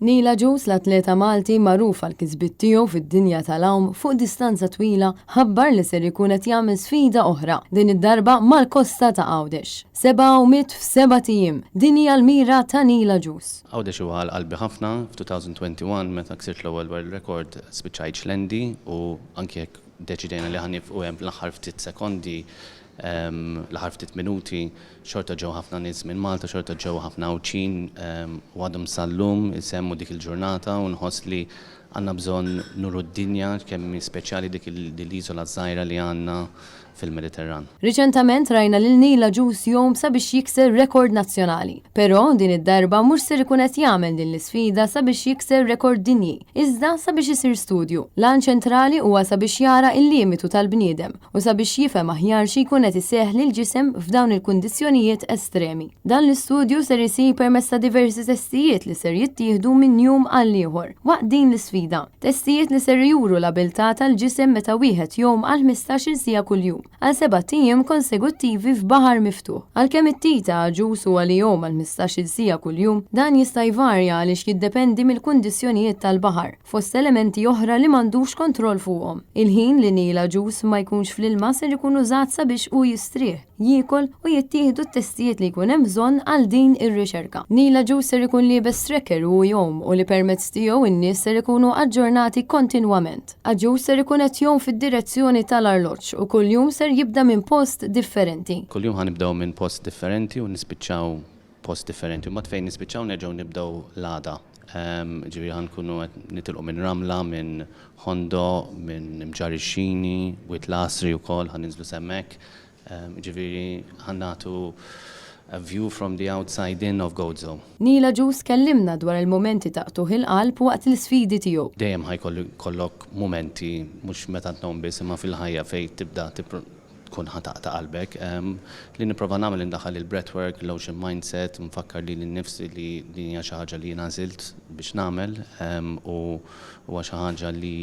Neil Agius, l-atleta Malti magħruf għall-kisbiet tiegħu fid-dinja tal-għawm fuq distanza twila, ħabbar li ser ikun qed jagħmel sfida oħra, din id-darba mal-kosta ta' Għawdex. Seba' għawmiet f'sebat ijiem, din hija l-mira ta' Neil Agius. Għawdex huwa għal qalbi ħafna. F'2021 meta ksirt l-ewwel world record spiċċajt xlendi u anki jekk deċidejna li ħa nifqu hemm l-aħħar ftit sekondi, l-aħħar ftit minuti, Xorta ġew ħafna nies minn Malta, xorta ġew ħafna Għawdxin u għadhom sal-lum isemmu dik il-ġurnata u nħoss li għandna bżonn nuru d-dinja kemm hi speċjali dik l-iżola żgħira li għandna fil-Mediterran. Riċentament rajna lil Neil Agius jgħum sabiex jikser rekord nazzjonali. Però din id-darba mhux ser ikun qed jagħmel din l-isfida sabiex jikser rekord dinji, iżda sabiex isir studju. L-għan ċentrali huwa sabiex jara il-limitu tal-bniedem u sabiex jifhem aħjar xi jkun qed iseħħ lill-ġisem f'dawn il-kundizzjonijiet estremi. Dan l-istudju ser isir permezz ta' diversi testijiet li ser jittieħdu minn jum għal ieħor waqt din l-isfida. Testijiet li ser juru l-abilità tal-ġisem meta wieħed jgħum għal 15-il siegħa kuljum, għal sebat ijiem konseguttivi f'baħar miftuħ. Għalkemm it-tir ta' Agius huwa li jgħum għal 15-il siegħa kuljum, dan jista' jvarja għaliex jiddependi mill-kundizzjonijiet tal-baħar. fost elementi oħra li m'għandux kontroll fuqhom. Il-ħin li Neil Agius ma jkunx fl-ilma ser ikun użat sabiex hu jistrieħ, jiekol u jittieħdu t-testijiet li jkun hemm bżonn għal din ir-riċerka. Neil Agius ser ikun liebes tracker u hu jgħum u li permezz tiegħu n-nies ser ikunu aġġornati kontinwament. Agius ser ikun qed jgħum fid-direzzjoni tal-arloġġ u kuljum ser jibda minn post differenti. Kuljum ħa nibdew minn post differenti u nispiċċaw post differenti. Mbagħad fejn nispiċċaw nerġgħu nibdew l-għada. Ġifieri ħa nkunu qed nitilqu minn Ramla, minn Ħondoq, minn Mġarr ix-Xini, Wied l-Għasri wkoll ħa ninżlu s'hemmhekk. Ġifieri ħa nagħtu a view from the outside in of Gozo. Neil Agius kellimna dwar il-mumenti ta' qtugħ il-qalb waqt l-isfidi tiegħu. Dejjem ħa jkollok mumenti, mhux meta tnum biss imma fil-ħajja fejn tibda tkun ħa taqta' qalbek. Li nipprova nagħmel indaħħal il-breathwork, l-ocean mindset, nfakkar lili nnifsi li din hija xi ħaġa li jien għażilt biex nagħmel u huwa xi ħaġa li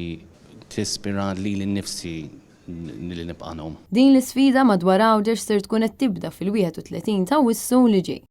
tispira lili nnifsi li nibqa' ngħum. Din l-isfida madwar Għawdex ser tkun qed tibda fil-31 ta' Awwissu li ġej.